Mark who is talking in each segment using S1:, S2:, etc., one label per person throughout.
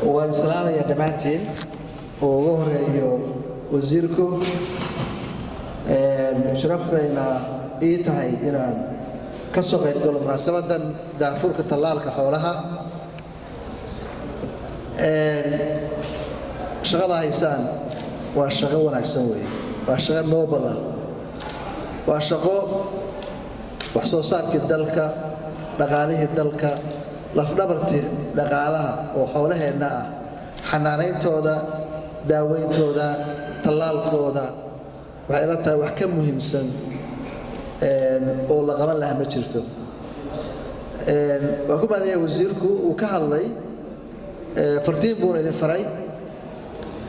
S1: Waan salaamayaa dhammaantiin, oo ugu horeeyo wasiirku. Sharaf bayna ii tahay inaan ka soo qayb galo munaasabadan daahfurka tallaalka xoolaha. Shaqada haysaan waa shaqo wanaagsan weeye, waa shaqo noble ah, waa shaqo wax soo saarkii dalka, dhaqaalihii dalka, lafdhabartii dhaqaalaha oo xoolaheenna ah, xanaanayntooda, daaweyntooda, tallaalkooda. Waxay ila tahay wax ka muhiimsan oo la qaban lahaa ma jirto. Waa ku mahadanya wasiirku uu ka hadlay, fartiin buuna idin faray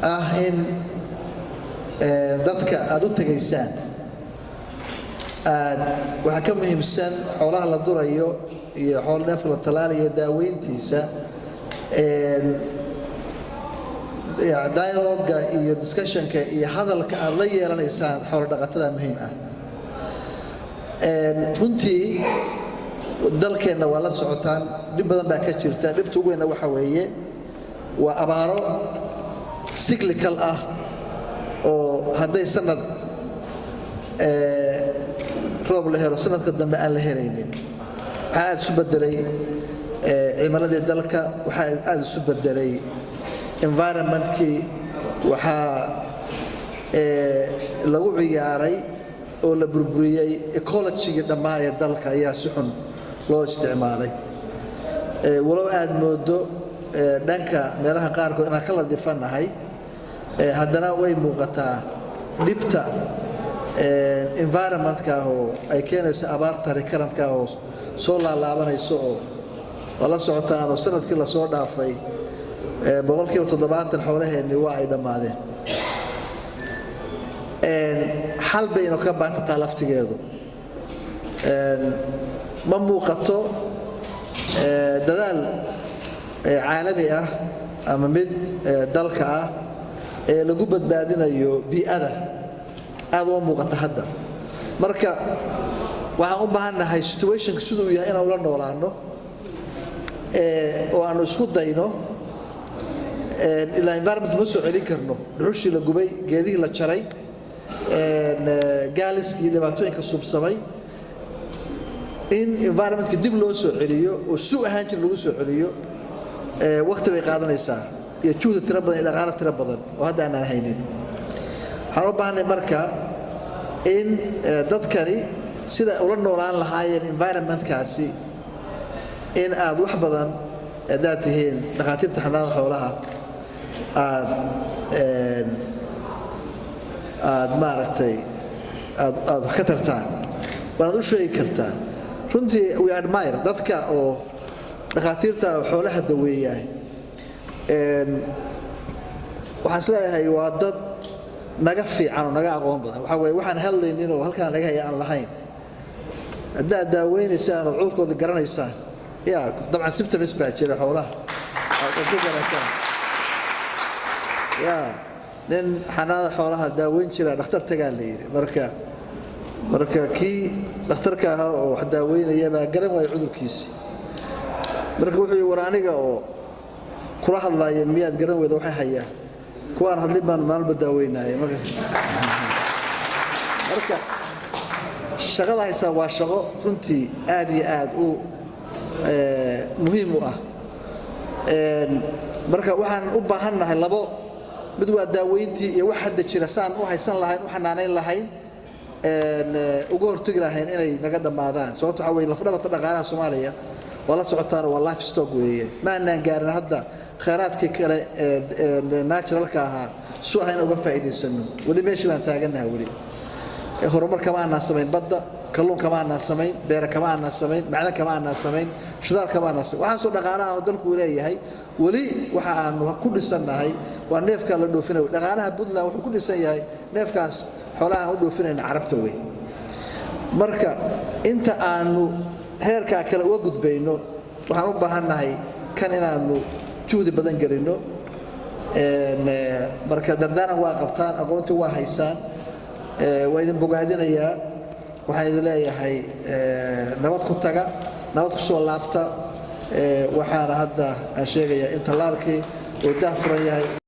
S1: ah in dadka aada u tegaysaan aad waxaa ka muhiimsan xoolaha la durayo iyo xoolo neefka la tallaalayo daaweyntiisa, dialogue-ga iyo discussion-ka iyo hadalka aad la yeelanaysaan xoolo dhaqatada muhiim ah. Runtii dalkeenna waa la socotaan, dhib badan baa ka jirta. Dhibta ugu weynna waxa weeye waa abaaro cyclical ah, oo hadday sanad roob la helo, sanadka dambe aan la helaynin. Waxaa aada isu bedelay cimiladii dalka, waxaa aada isu bedelay environment-kii, waxaa lagu ciyaaray oo la burburiyey ecology-gii dhammaa ee dalka ayaa si xun loo isticmaalay. Walow aad moodo dhanka meelaha qaarkood inaan ka ladifannahay, haddana way muuqataa dhibta environment-ka ah oo ay keenayso abaarta recurrent-ka ah oo soo laalaabanayso, oo waa la socotaan oo sanadkii lasoo dhaafay 70% xoolaheenni waa ay dhammaadeen. Xal bay ino ka baantataa laftigeedu. Ma muuqato dadaal caalami ah ama mid dalka ah ee lagu badbaadinayo bii'ada, aad uma muuqato hadda. Marka waxaan u baahannahay situation-ka siduu yahay inaan ula noolaano oo aanu isku dayno, ilaa environment ma soo celin karno, dhuxushii la gubay, geedihii la jaray, gaaliskii dhibaatooyinka subsamay, in environment-ka dib loo soo celiyo oo su ahaan jir lagu soo celiyo wakti bay qaadanaysaa iyo juhdi tiro badan iyo dhaqaalo tiro badan oo hadda aanaan haynin. Waxaan u baahanay marka in dadkani sida ula noolaan lahaayeen environment-kaasi in aad wax badan, haddaad tihiin dhakhaatiirta xanaanada xoolaha, aad maaragtay aad wax ka tartaan, waanaad u sheegi kartaan. Runtii we admire dadka oo dhakhaatiirta xoolaha daweeya. Waxaan is leeyahay waa dad naga fiican oo naga aqoon badan. Waxaa weye waxaan hadlaynin oo halkaan laga haya aan lahayn. Haddaad daaweynaysaan oo cudurkooda garanaysaan, ya dabcan symptoms baa jira xoolaha aad ku garataan. Ya nin xanaanada xoolaha daaweyn jira dhakhtar tagaa la yidhi. Marka kii dhakhtarka ahaa oo wax daaweynaya baa garan waaya cudurkiisi. Marka wuxuu yidhi, "War, aniga oo kula hadlaaya miyaad garan weyda waxay hayaa? Kuwaan hadlin baan maalba daaweynaya." Marka shaqada haysaa waa shaqo runtii aad iyo aad u muhiim u ah. Marka waxaan u baahannahay labo mid: waa daaweyntii iyo wax hadda jira saan u haysan lahayn, u xanaanayn lahayn, uga hortegi lahayn inay naga dhammaadaan. Sababto waxaa weye lafdhabarta dhaqaalaha Soomaaliya waa la socotaan, waa livestock weeye. Ma aanaan gaarin hadda khayraadkii kale ee natural-ka ahaa su ah in uga faa'iidaysano. Weli meeshii baan taagannaha, weli horumar kama aanaan samayn badda, kalluun kama aanaan samayn, beera kama aanaan samayn, macdan kama aanaan samayn, shidaal kama aanaan samayn. Waxaasoo dhaqaalaha oo dalku leeyahay weli waxa aanu ku dhisannahay waa neefkaa la dhoofinayo. Dhaqaalaha Puntland wuxuu ku dhisan yahay neefkaas xoolaha aan u dhoofinayna Carabta wey. Marka inta aanu heerkaa kale uga gudbayno, waxaan u baahannahay kan inaanu juhdi badan gelinno. Marka dardaaran waa qabtaan, aqoontii waa haysaan, waa idin bogaadinayaa. Waxaan idin leeyahay nabad ku taga, nabad ku soo laabta. Waxaana hadda aan sheegayaa in tallaalkii oo daah furan yahay.